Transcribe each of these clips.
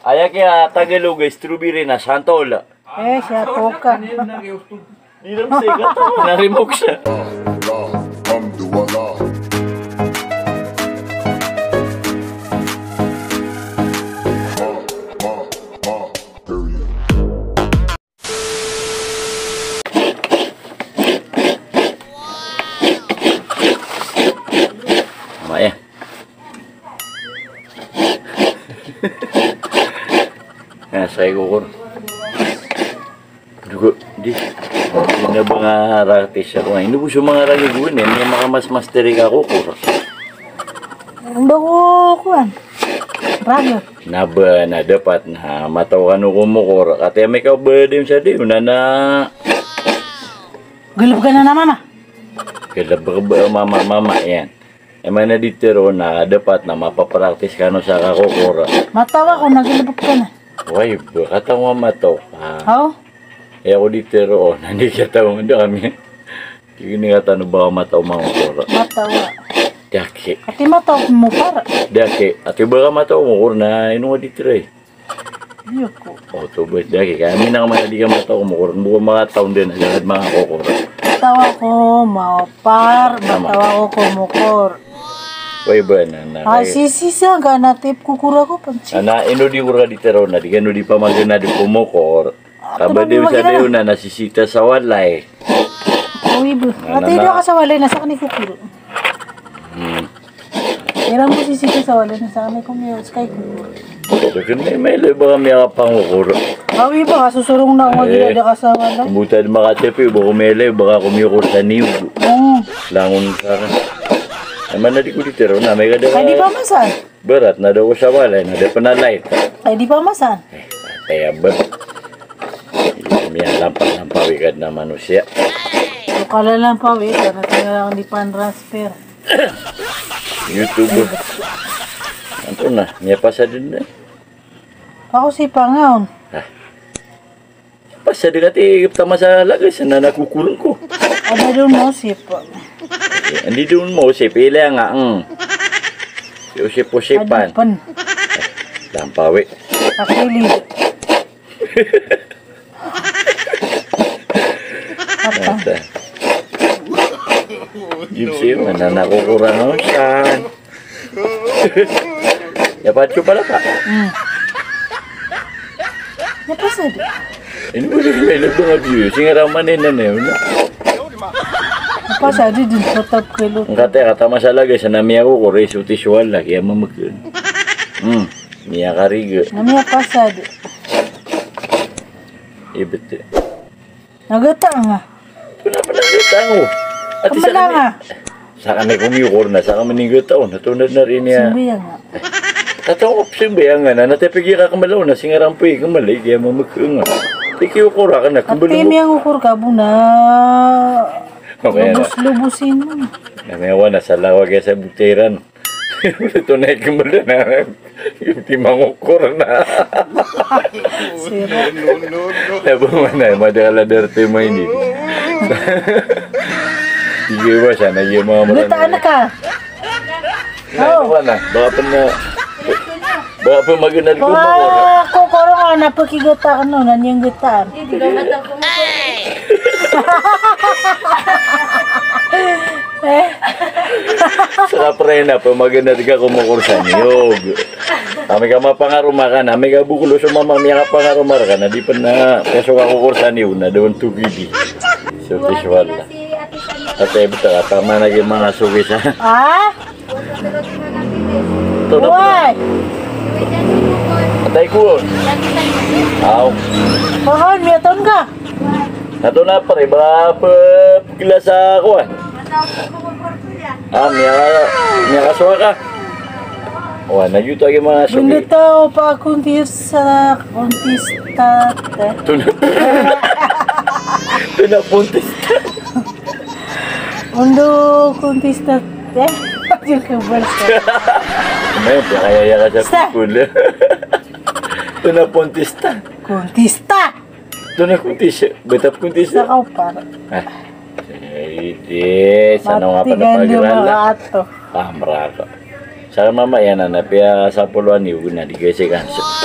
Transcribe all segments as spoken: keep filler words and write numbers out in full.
Aya kiya Tagalog a strawberry na santol. Eh, siya toka. Di ram sa ikato, narimok siya. Maya. Na, saya kokor. Dugo, di. Ino ba nga raktis ako? Ino bo so manga ragi ko ini, ino makamasmas tiri ka kokor. Ba ko kuan? Ragi. Na ba, na dapat na mataw kano komokor. Kati ami ka ba di sa di, na na. Galebek ka na na mama. Galebek ba mama, mama, iyan. Aya maana di tero na dapat na mapapraktis kano sa kakokor. Mataw ako na galebek ka na. Way, ba kataw nga mataw ka. Aw? Aya ko di tero, o, na di kataw nga da kami. Di kini kataw na ba mataw mangokor. Mataw a. Daki. Ati mataw mo par. Daki. Ati ba ka mataw mokor na ino nga di tero e. Iyo ko. O, to ba, daki. Kami na ka mataw di ka mataw mokor. Bo ka makataw den a, jangad mangokor. Mataw ako mapar, mataw ako komokor. Way ba na, na, ah, kay sisi sa, ga na tip kokor ako, pansi. Ana, ino di kor ka di tero na, di kano di pamagana di komokor. Ah, kaba di sa di na, na sisita sa walay. Oy, bo. Ati do ka sa walay na sakn i kokor. Hmm. Iran bo sisita sa walay na sakn i komiyo, ska i kokor. Sakn i mailay ba kami a kapangokor. Awi ba, kasosorong na ako, eh, gila da ka sa walay. Bota di makatipi, ba komiilay, ba ka komiyokor sa niyog. Hmm. Langon sa ka. Aya maana di ko di tero na, may kada ka. Ay, di ba masan? Berat na daw ko sa walay, na da pn a light. Ay, di pamasan. Eh, kaya ba? Miyalampaw-lampawi ka dn a manosiya. O kalalampawi, sana tingnan lang di pan-transfer. YouTube. Antonaa, miyapasad dn. Ako si pangaon. Ah. Pasad ka ti, tamasa lagas na nakokoron ko. Anda doon mo, sip? Andi doon mo, sip, ila nga, mm. Si Osip-Osipan. Adi pen. Lampawi. Akili. Ata. Gipsi, mana nakokoran o san. Ya, pacho pala ka. Hmm. Ya, pasad. Ini boleh main lebang abi. Singa ramanin na na yun. Pasad din, tetap kelo. Ngkate, kata masalah, guys, na miyakokor, so tiswal lagi, ya, mameken. Hmm, miyakariga. Na miyapasad. Iya, betul. Nagata nga. Kenapa nagata nga? Ati sa kami. Kemela nga. Sa kami komiyokor na, sa kami nigata on, ato na, na rin niya. Simbayang nga. Tataw ko simbayang nga na, na tapi kaya kakemela on, na singarampoy, kemela, kaya mamekeng nga. Ti kiyokor ka na, kemela. Ati miyangokor ka bo na. Okay na. Lubos-lubosin mo. Na, may awa na, sa lawag ya sa butiran. Ito na ikemela na. Ti mangokor na. Sira. Labo mana, madala darte mo ini. Sige ba sana, iya mga marami. Lutaan ka. Na, ano ka na? Baka pa na, baka pa maganad ko, baka kokor nga na pakigata ka no, na niyang gataan. Eh. Saka pre na, pamaganad ka komokor sa niyog. Ami ka mapangaroma ka na, ami ka bokolo so mama, miyakapangaroma ka na, di pen na, kaso ka kokor sa niyog na, doon tugidi. So, tiswal na. Ate, beta ka, tama na ki mga sugi sa. Ah? Ito na pala. Why? Atay ko. Aw. Pahan, miyataon ka? Ato na, pare, ba, pe, gilasa ko, ah. Ah, miya, miyakasowa ka. Wa, na giyoto a giyangkai a sogi. Benda tao pa kontista, kontista, eh. Tuna. Tuna kontista. Ondo kontista, eh. Yung kabal sa. May, kaya, kaya ka sa. Sa. Kukul. Tuna kontista. Kontista. Tuna kontista. Betap kontista. Sa kaupar. Ah. Hindi, sana nga pala pagirala. Matigan yung mga ato. Ah, maraka. Sa mama yan, na, na, piya sapolo a niyo na di kasi kansa.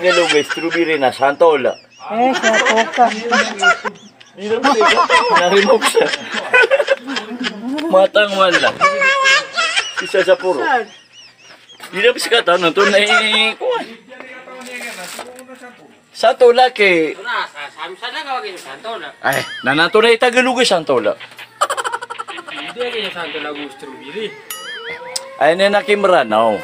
Tagalog a strawberry na santol. Eh, siya po ka. Di na pwede. Narimok siya. Matang man lang. Isa sa puro. Di na pwede siya katan, antonaa i, kuwan. Santola ki. Ito na, sa, sa, saan na kawagin santola? Ay, na, antonaa i Tagalog a santola? Hindi, kaya santola gusto bili. Ay, na, na ki Mranaw.